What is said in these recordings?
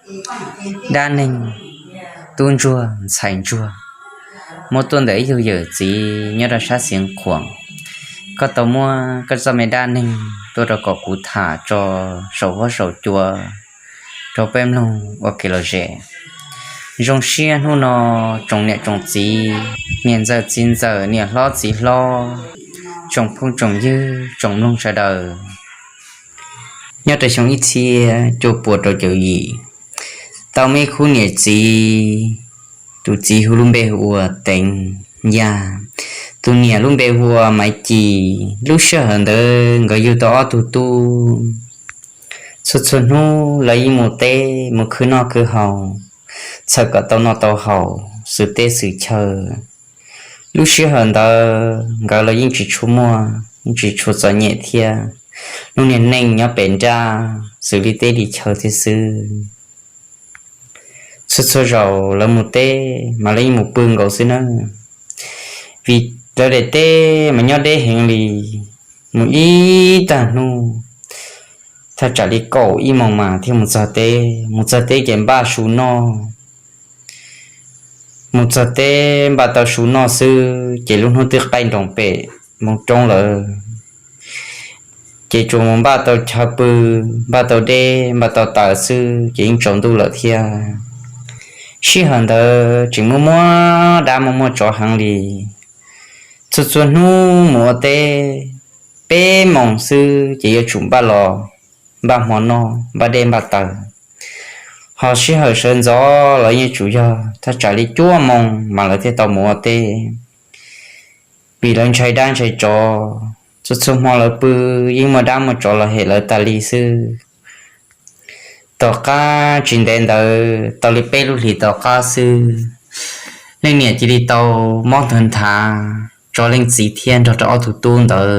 dab neeg, tub ntsuag ntxhais ntsuag, muab tuaj ntawm ib tug yawm txiv nyob rau sab Xeev Khuam. Koj tau muab koj txoj me dab neeg tuaj rau kom kuv tham tso saum huab saum cua rau peb mloog ua kev lom zem. Zoo siab hnub no tsoom niam tsoom txiv, niam ntxawm txiv ntxawm, niam hlob txiv hlob, tsoom phooj tsoom ywg tsoom mloog sawv daws. Nyob rau xyoo ib txhiab cuaj puas rau caum yim, tau muaj ib khub niam txiv, tus txiv hu lub npe hu ua Teev Yaj, tus niam lub npe hu ua Maiv Ci. Lub sij hawm ntawd nkawd yug tau ob tug tub. Txhua txhua hnub lawv yeej mus teb mus khwv noj khwv haus, txhawm kom tau noj tau haus xwm teb xwm chaw. Lub sij hawm ntawd nkawd los yeej tsis tshua muaj, yeej tsis tshua txom nyem thiab. Lub niag neej nyob pem nraj xws li teb li chaw thiab xwb. Txhua txhua zaus lawv mus teb mas lawv yeej mus pw nkaus xwb nawb, vim lawv daim teb mas nyob deb heev li. Mus ib tag hnub, thaj tsam li kaum ib moos mas thiaj mus txog teb. Mus txog teb ces npaj su noj. Mus txog teb npaj tau su noj xwb ces lub hnub twb qaij nroos pem moo roob lawm. Ces tsuas mus npaj tau chaw pw, npaj tau deb npaj tau taws xwb ces yeej tsaus ntuj lawm thiab. Sij hawm ntawd tseem muaj muaj dab muaj muaj tsov heev li. Txhua txhua hnub mus ua teb peb moos xwb ces yuav tsum npaj los, npaj hmo noj, npaj dej npaj taws. Ho sij hawm sawv ntxov los yeej tsum yog thaj tsam li cuaj moos mas lawv thiaj tau mus ua teb, vim lawv ntshai dab ntshai tsov. Txhua txhua hmo lawv pw yeej muaj dab muaj tsov los hem lawv tas li xwb. Tom qab tsis ntev ntawd tau li peb lub hlis tom qab xwb, leej niam cia li tau mob ntawd nthav tso leej txiv thiab nrog rau ob tug tub ntawd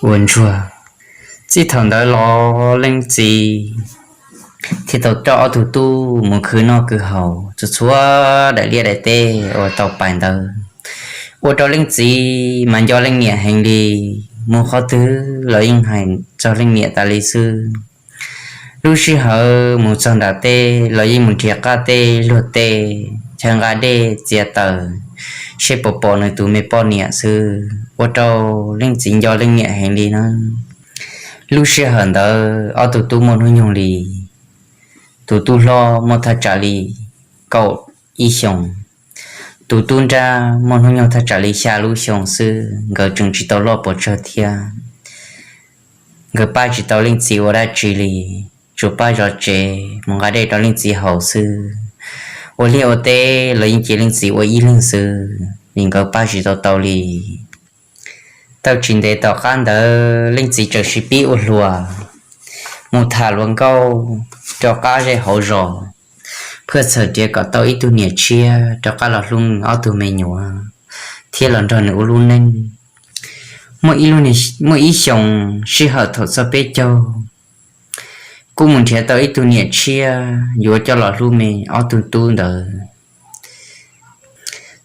ua ntsuag. Txij thaum ntawd los leej txiv thiaj tau coj ob tug tub mus khwv noj khwv haus txhua txhua daim liaj daim teb uas tau pais ntawd, ua rau leej txiv mas nco leej niam heev li, mus qhov twg los yeej hais txog leej niam tas li xwb. Lub sij hawm mus txog nram teb los yeej mus nrhiav qab teb luag tej, chaw nqa dej txiav taws, seb puas pom nws tus me poj niam xwb, ua rau leej txiv nco leej niam heev li na. Lub sij hawm ntawd ob tug tub muaj hnub nyoog li, tus tub hlob muaj thaj tsam li kaum ib xyoos, tus tub nrab muaj hnub nyoog thaj tsam li xya lub xyoo xwb, nkawd tseem tsis tau loj pes tsawg thiab. Nkawd pab tsis tau leej txiv ua dab tsi li, tsuas pab zov tsev mus nqa dej rau leej txiv haus xwb. Ua liaj ua teb los yeej cia leej txiv ua ib leeg xwb, vim nkawd pab tsis tau tau li. Tau tsis ntev tom qab ntawd leej txiv txawm sib pib ua hluas, mus tham hluas nkauj rov qab ze hauv zos, phaj txhawm tias kom tau ib tug niam tshiab rov qab los hlub ob tug me nyuam thiab los nrog nws ua lub neej. Muaj ib xyoos sij hawm thaum txog peb caug, kuj mus nrhiav tau ib tug niam tshiab yuav coj los hlub me ob tug tub ntawd.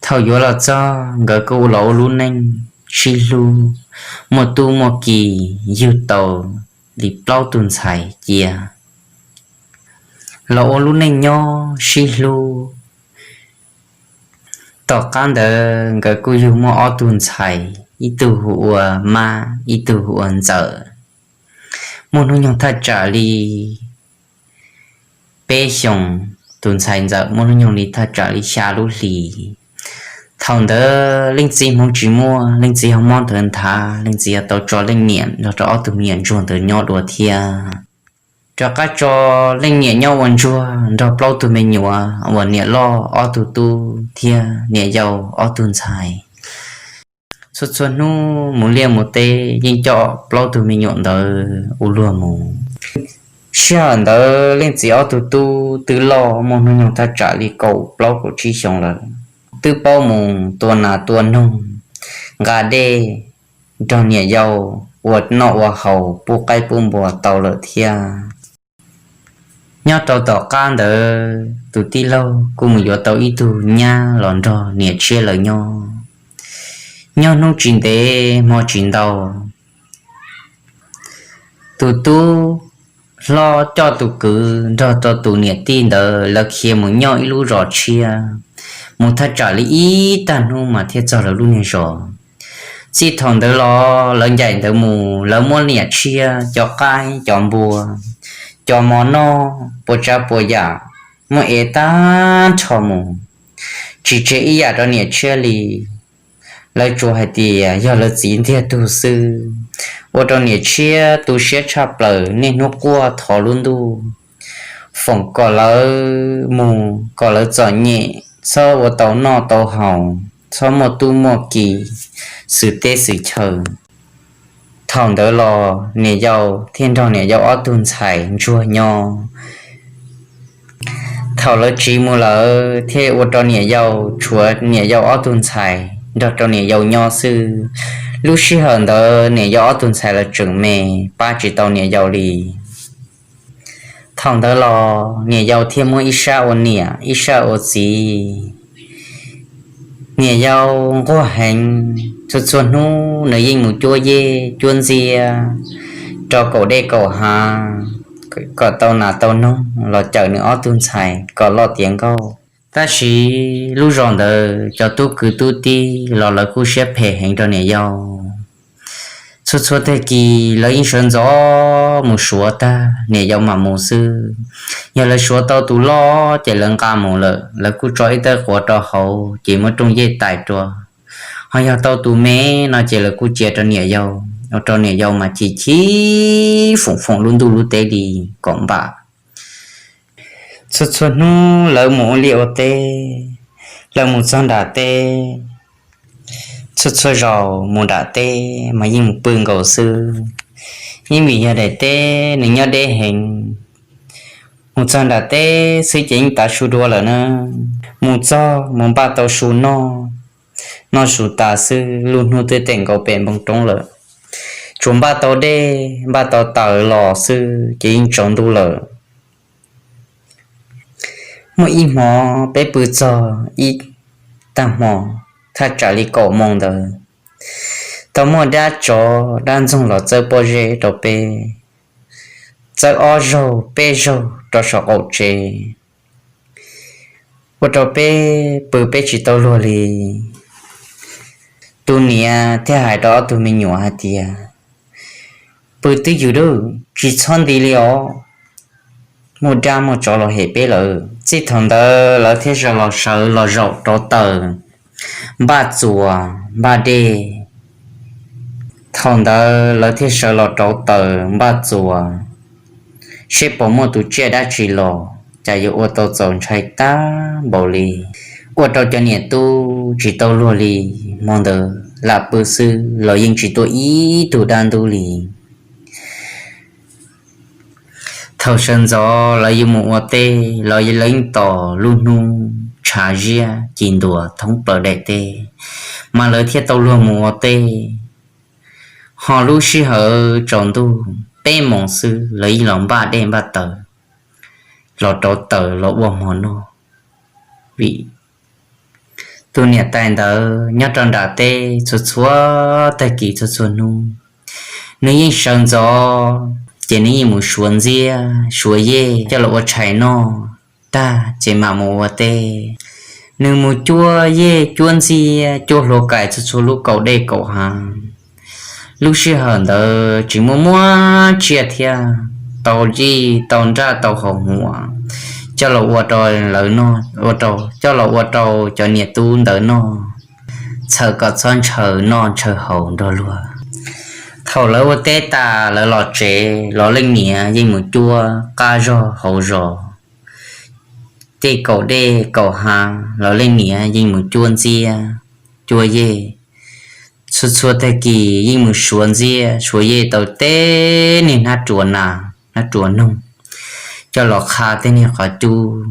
Thaum yuav los txog nkawd kuj los ua lub neej sib hlub, muaj tub muaj ki, yug tau li plaub tug ntxhais cia, los ua lub neej nyob sib hlub. Tom qab ntawd nkawd kuj yug muaj ob tug ntxhais, ib tug hu ua Mab, ib tug hu ua Ntxawm. Muaj hnub nyoog thaj tsam li peb xyoos, tus ntxhais Ntxawm muaj hnub nyoog li thaj tsam li xya lub hlis. Thaum ntawd leej txiv hmoov tsis muaj, leej txiv ho mob nthawv nthav, leej txiv ho tau tso leej niam nrog rau ob tug me nyuam ntsuag ntawd nyob dua thiab. Rov qab tso leej niam nyob ua ntsuag nrog plaub tug me nyuam uas niam loj ob tug tub thiab niam yau ob tug ntxhais. Txhua txhua hnub mus liaj mus teb yeej coj plaub tug me nyuam ntawd ua luag mus. Sij hawm ntawd leej txiv ob tug tub twb loj muaj hnub nyoog thaj tsam li kaum plaub kaum tsib xyoos lawm, twb paub mus tua nas tua noog, nqa dej, nrog niam yau ua noj ua haus pub qaib pub npua tau lawm thiab. Nyob rau tom qab ntawd tus tij laug kuj mus yuav tau ib tug nyab los nrog niam tshiab lawv nyob. Nyob hnub tsis ntev hmo tsis ntau, tus tub hlob coj tus kwv nrog rau tus niam tij ntawd lawv khiav mus nyob ib lub zos tshiab, mus thaj tsam li ib tag hnub mas thiaj txog lawv lub niag zos. Txij thaum ntawd los lawv ncaim ntawd mus, lawv muab niam tshiab, cov qaib, cov npua, cov mov noj, puas tsav puas yam, muab ev tag nrho mus, tsis tseg ib yam rau niam tshiab li. Lawv tsuas hais tias yog lawv txiv ntiag tug xwb, ua rau niam tshiab tu siab tshaj plaws, niaj hnub quaj thov lub ntuj foom kom lawv mus, kom lawv txom nyem, txhob ua tau noj tau haus, txhob muaj tub muaj ki, xwm teb xwm chaw. Thaum ntawd los niam yau thiaj nrog niam yau ob tug ntxhais ntsuag nyob. Thaum lawv tsiv mus lawm thiaj ua rau niam yau tshuav niam yau ob tug ntxhais nrog rau niam yau nyob xwb. Lub sij hawm ntawd niam yau ob tug ntxhais los tseem me, pab tsis tau niam yau li. Thaum ntawd los niam yau thiaj muab ib sab ua niam ib sab ua txiv. Niam yau nquag heev, txhua txhua hnub nws yeej mus cuab yej cuab ntxiab rau kaum dej kaum hav, kom tau nas tau noog los cawm nws ob tug ntxhais kom loj tiav nkauj. Tab sis lub zos ntawd cov tub kwv tub tij los lawv kuj siab phem heev rau niam yau. Txhua txhua tag kis lawv yeej sawv ntxov mus suav tag, niam yau mam mus xwb. Yog lawv suav tau tus loj ces lawv nqa mus lawm, lawv kuj tso ib tawb quav rau hauv ces muab rooj yej tais rau. Ho yog tau tus me no ces lawv kuj cia rau niam yau, ua rau niam yau mas chim chim foom foom lub ntuj lub teb li kom npam. Txhua txhua hnub lawv mus ua liaj ua teb, lawv mus txog nram teb, txhua txhua zaus mus nram teb mas yeej mus pw nkaus xwb. Yeej vim yog daim teb nws nyob deb heev, mus txog nram teb xwb ces yeej tav su dua lawm na. Mus txog mus npaj tau su noj, noj su tas xwb lub hnub twb teem nkaus pem npoo roob lawm. Tsuas npaj tau dej npaj tau taws los xwb ces yeej tsaus ntuj lawm. Muaj ib hmo peb pw txog ib tag hmo, thaj tsam li kaum moos ntawd, tau muaj dab tsov dab ntxoog los txawb pob zeb rau peb, txawb ob zaug peb zaug rau saum qaum tsev, ua rau peb pw peb tsis tau luag li. Tus niam thiaj hais rau ob tug me nyuam hais tias, pw twj ywm lawm, tsis txhob nti li os, muaj dab muaj tsov los hem peb lawm. Txij thaum ntawd lawv thiaj sawv los sawv los zaum rauv taws, npaj txuas npaj dej. Thaum ntawd lawv thiaj sawv los rauv taws npaj txuas, seb puas muaj tus tsiaj dab tsi los, cas yuav ua tau txaus ntshai tag npaum li. Ua rau cov niam tub tsis tau luag li, hmo ntawd lam pw xwb los yeej tsis tuaj ib tug dab ntub li. Thaum sawv ntxov lawv yuav mus ua teb los lawv yeej tos lub hnub tshav ziab ci ntuas thoob plaws daim teb, mas lawv thiaj tau luag mus ua teb. Ho lub sij hawm tsaus ntuj peb moos xwb lawv yeej los npaj dej npaj taws, los rauv taws los ua hmo noj. Vim tus niam tais ntawd nyob rau nram teb txhua txhua tag kis txhua txhua hnub, nws yeej sawv ntxov ces nws yeej mus suav ntxiab suav yej coj los ua tshais noj tag ces mam mus ua teb. Nws mus cuab yej cuab ntxiab cuab hluav kais txhua txhua lub kaum dej kaum hav. Lub sij hawm ntawd tsis muaj muaj tsiaj thiab, tau yij tau nraj tau haus huam coj los ua rau lawv noj, ua rau, coj los ua rau cov niam tub ntawd noj, txhawm kom txhob ntshaw noj ntshaw haus nrog luag. Thaum lawv ua teb tas lawv los tsev los leej niam yeej mus cuab qab zog hauv zos, tej kaum dej kaum hav los leej niam yeej mus cuab ntxiab cuab yej. Txhua txhua tag kis yeej mus suav ntxiab suav yej tau tej niag hnab ruas nas hnab ruas noog coj los qha tej niag qhov cub,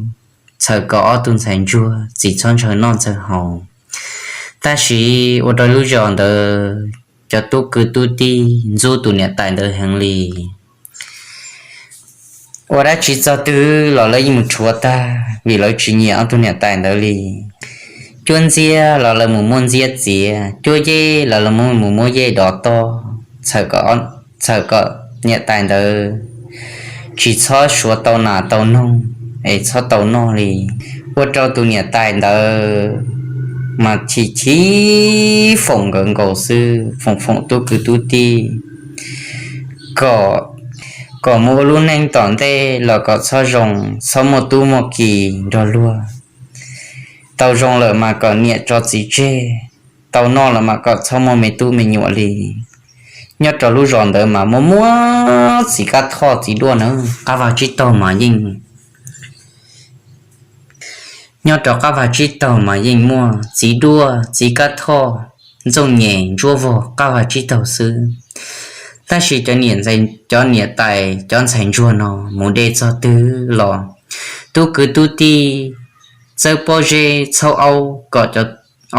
txhawm kom ob tug ntxhais ntsuag tsis txhob ntshaw noj ntshaw haus. Tab sis ua rau lub zos ntawd cov tub kwv tub tij ntxub tus niam tais ntawd heev li. Ua dab tsi txog twg los lawv yeej mus rhuav tag vim lawv tsis nyiam ob tug niam tais ntawd li. Cuab ntxiab los lawv mus muab ntxiab txiav, cuab yej los lawv mus muab yej dov toj, txhawm kom niam tais ntawd tsis txhob suav tau nas tau noog es txhob tau noj li. Ua rau tus niam tais ntawd mas chim chim foom nkawd nkaus xwb, foom foom tub kwv tub tij kom, kom mus ua lub neej tom ntej los kom txhob zoo, txhob muaj tub muaj ki nrog luag. Tau zoo lawm mas kom niam tso txiv tseg, tau noj los mas kom txhob muaj me tub me nyuam li. Nyob rau lub zos ntawd mas muaj muaj txiv kab thoj txiv duaj na, qab vag tsib taug mas yeej, nyob rau qab vag tsib taug mas yeej muaj txiv duaj txiv kab thoj, ntxooj nyem ntsuab vog qab vag tsib taug xwb. Tab sis cov niam ntxhais, cov niam tais cov ntxhais ntsuag no mus de txog twg los tub kwv tub tij txawb pob zeb txhaub aub kom cov,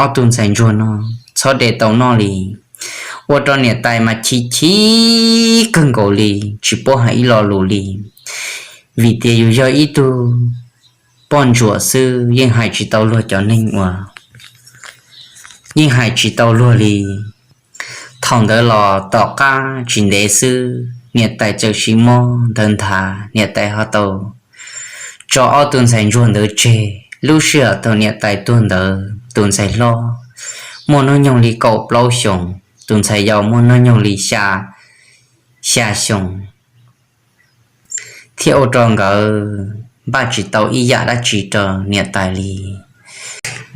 ob tug ntxhais ntsuag no txhob de tau noj li. Ua rau niam tais mas chim chim kawg nkaus li, tsis paub hais ib lo lus li, vim tias yus yog ib tug poj ntsuam xwb yeej hais tsis tau luag cov neeg uas, yeej hais tsis tau luag li. Thaum ntawd los tom qab tsis ntev xwb niam tais txawm sim mob ntawd nthav, niam tais ho tau tso ob tug ntxhais ntsuag ntawd tseg. Lub sij hawm thaum niam tais tuag ntawd tus ntxhais hlob muaj hnub nyoog li kaum plaub xyoos, tus ntxhais yau muaj hnub nyoog li xya, xya xyoo, thiab ua rau nkawd npaj tsis tau ib yam dab tsi rau niam tais li.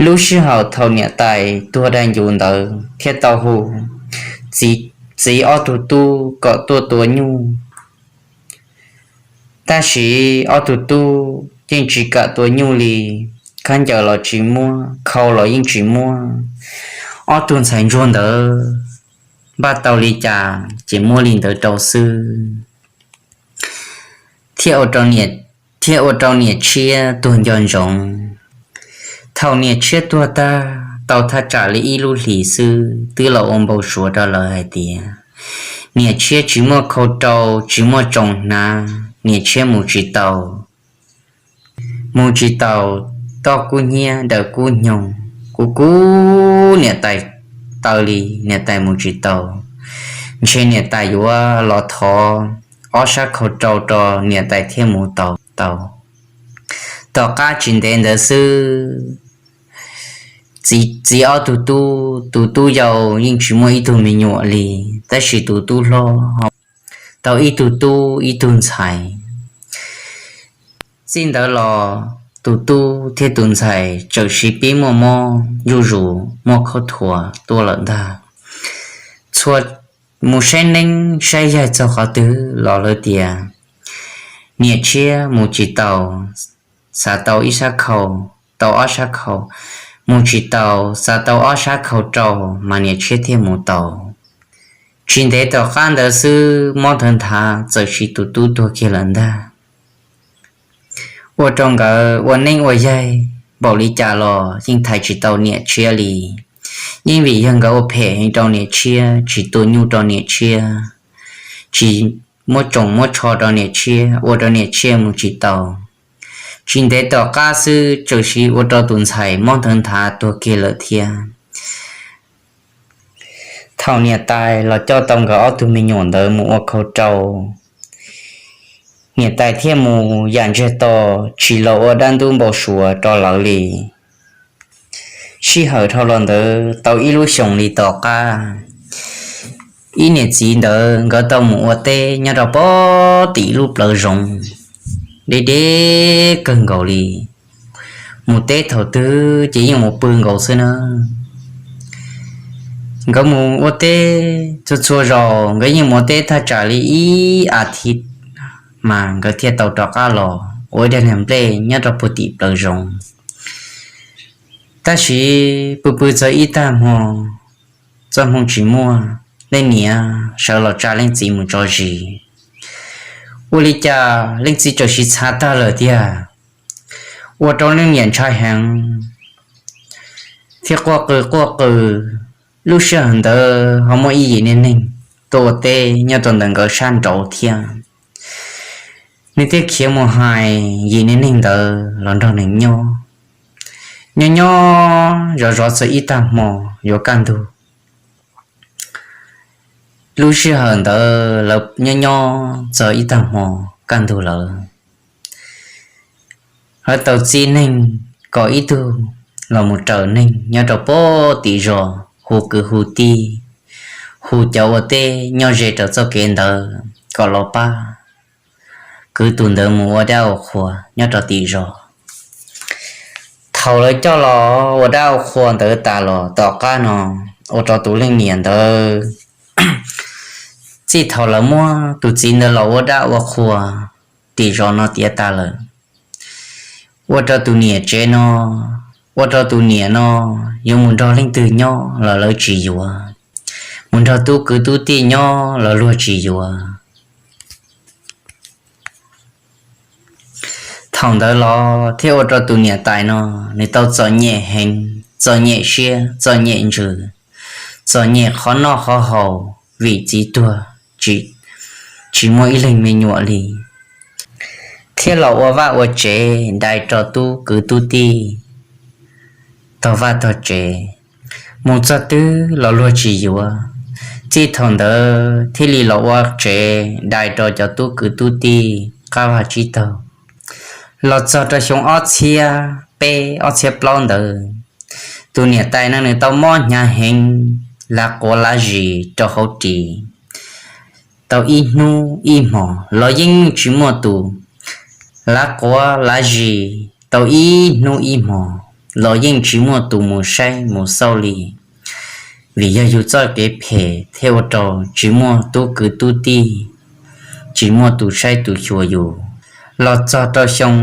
Lub sij hawm thaum niam tais tuag dai ncuv ntawd thiaj tau hu txiv, txiv ob tug tub kom tuaj tua nyuj. Tab sis ob tug tub yeej tsis kam tua nyuj li, khaub ncaws los tsis muab, khau los yeej tsis muab. Ob tug ntxhais ntsuag ntawd npaj tau li cas ces muab li ntawd rau xwb. Thiab ua rau niam tshiab tuag nco ntsoov. Thaum niam tshiab tuag tag tau thaj tsam li ib lub hlis xwb twb los ua npau suav rau lawv hais tias niam tshiab tsis muaj khau rau, tsis muaj tsoos hnav, niam tshiab mus tsis tau, mus tsis tau toj kub hnyiab daws kub nyoog, kub kub niam tais taw li, niam tais mus tsis tau. Ntshe niam tais yuav los thov ob sab khau rau rau niam tais thiaj mus tau tau. Tom qab tsis ntev ntawd xwb, txiv ob tug tub, tus tub yau yeej tsis muaj ib tug me nyuam li, tab sis tus tub hlob tau ib tug tub ib tug ntxhais. Txij ntawd los tus tub thiab tus ntxhais txawm sib pib muaj mob zuj zus, muaj khaub thuas tuaj lawm ntag. Txhua mus saib neeb saib yaig txog qhov twg los lawv tias niam tshiab mus tsis tau, xav tau ib sab khau, tau ob sab khau, mus tsis tau, xav tau ob sab khau rau mas niam tshiab thiaj mus tau. Tsis ntev tom qab ntawd xwb mob ntawd nthav txawm siv tus tub tuag kiag lawm ntag. Ua rau nkawd ua neeb ua yaig npaum li cas los yeej thaiv tsis tau niam tshiab li. Yeej vim yog nkawd ua phem heev rau niam tshiab, tsis tua nyuj rau niam tshiab, tsis muab tsoos muab tsho rau niam tshiab, ua rau niam tshiab mus tsis tau. Tsis ntev tom qab xwb txawm siv ua rau tus ntxhais mob ntawd nthav tuag kiag lawm thiab. Thaum niam tais los coj tau nkawd ob tug me nyuam ntawd mus ua khau rau, niam tais thiaj mus yam ntsiag to, tsis los ua dab ntub npau suav rau lawv li. Sij hawm dhau los ntawd tau ib lub xyoos li tom qab, ib niam txiv ntawd nkawd tau mus ua teb nyob rau pem tim ib lub plawv zoov deb deb kawg nkaus li. Mus teb thaum twg ces yeej mus pw nkaus xwb na. Nkawd mus ua teb txhua txhua zaus, nkawd yeej mus ua teb thaj tsam li ib as thiv mas nkawd thiaj tau rov qab los ua ib daig niag nplej nyob rau puag tim plawv zoov. Tab sis pw pw txog ib tag hmo, txoj hmoo tsis muaj, leej niam sawv los tsa leej txiv mus tso zis. Ua li cas leej txiv txawm sib txhav tag lawm tiag, ua rau leej niam ntshai heev thiab quaj qw quaj qw. Lub sij hawm ntawd ho muaj ib yim niag neeg tuaj ua teb nyob rau ntawm nkawd sab nraud thiab. Nws thiaj khiav mus hais yim niag neeg ntawd los nrog nws nyob. Nyob nyob zov zov txog ib tag hmo yuav kaj ntug. Lub sij hawm ntawd lawv nyob nyob txog ib tag hmo kaj ntug lawm. Lawv tau txib neeg kom ib tug los mus raws neeg nyob rau pem tim zos, hu kwv hu tij, hu cov ua teb nyob ze rau txoj kev ntawd kom los pab kwv tus ntawd mus ua dab ua qhua nyob rau tim zos. Thaum lawv coj los ua dab ua qhua ntawd tas los tom qab no, ua rau tus leej niam ntawd, txij thaum lawv muab tus txiv ntawd los ua dab ua qhua tim zos no tiav tas lawm, ua rau tus niam tsev no, ua rau tus niam no yuav mus nrog leej twg nyob los lawv tsis yuav, mus nrog tub kwv tub tij nyob los luag tsis yuav. Thaum ntawd los thiaj ua rau tus niam tais no nws tau txom nyem heev, txom nyem siab txom nyem ntsws, txom nyem qhov noj qhov haus vim txiv tuag tsis muaj ib leeg me nyuam li, thiab los ua vaj ua tsev dai rau tub kwv tub tij tog vaj tog tsev, mus txog twg los luag tsis yuav. Txij thaum ntawd thiaj li los ua tsev dai rau cov tub kwv tub tij qab vaj tsib taug. Los txog rau xyoo ob txhiab peb ob txhiab plaub ntawd, tus niam tais no nws tau mob hnyav heev, lav quav lav zis rau hauv ris tau ib hnub ib hmos los yeej tsis muaj tus, lav quav lav zis tau ib hnub ib hmos los yeej tsis muaj tus mus saib mus xauj li. Vim yog yus txoj kev phem thiaj ua rau tsis muaj tub kwv tub tij, tsis muaj tus saib tus xyuas yus. Los txog rau xyoo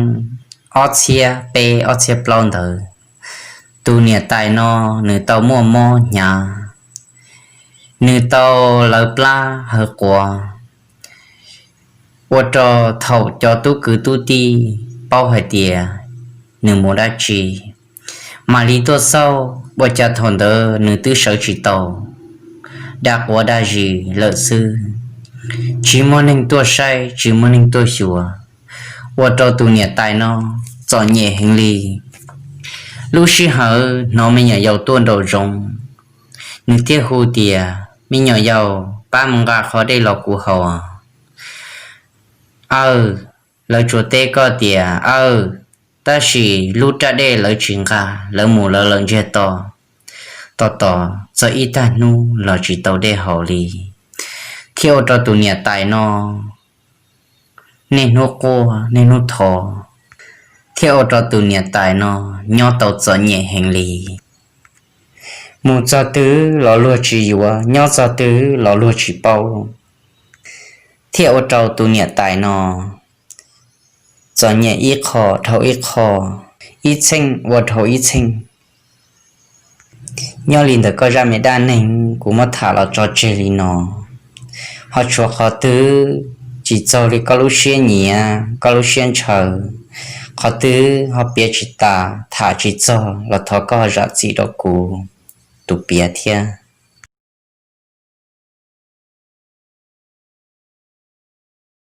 ob txhiab peb ob txhiab plaub ntawd, tus niam tais no nws tau muaj mob hnyav, nws tau lawv plab hawv quav, ua rau thaum cov tub kwv tub tij paub hais tias nws mus dab tsi, mam li tuaj xauj, ua cas thaum ntawd nws twb sawv tsis tau, dab quav dab zis lawm xwb, tsis muaj neeg tuaj saib tsis muaj neeg tuaj xyuas, ua rau tus niam tais no txom nyem heev li. Lub sij hawm hnov me nyuam yaus tuaj nraum zoov, nws thiaj hu tias, Me nyuam yaus, pab mus nqa qhov dej los kuv haus. Aw, lawv tsuas teb koj tias aw, tab sis lub raj dej lawv tsis nqa, lawv mus lawv lawm ntsiag to, tos tos txog ib tag hnub los tsis tau dej haus li, thiaj ua rau tus niam tais no niaj hnub quaj niaj hnub thov, thiaj ua rau tus niam tais no nyob tau txom nyem heev li. Mus txog twg los luag tsis yuav, nyob txog twg los luag tsis paub, thiaj ua rau tus niam tais no txom nyem ib qho dhau ib qho, ib txheej ua dhau ib txheej. Nyob li ntawm koj zaj me dab neeg kuv muab tham los tso tseg li no, ho tshuav qhov twg tsis txaus li koj lub siab nyiav koj lub siab ntshaw, qhov twg ho piav tsis tas tham tsis txog los thov koj zam txim rau kuv tus piav thiab.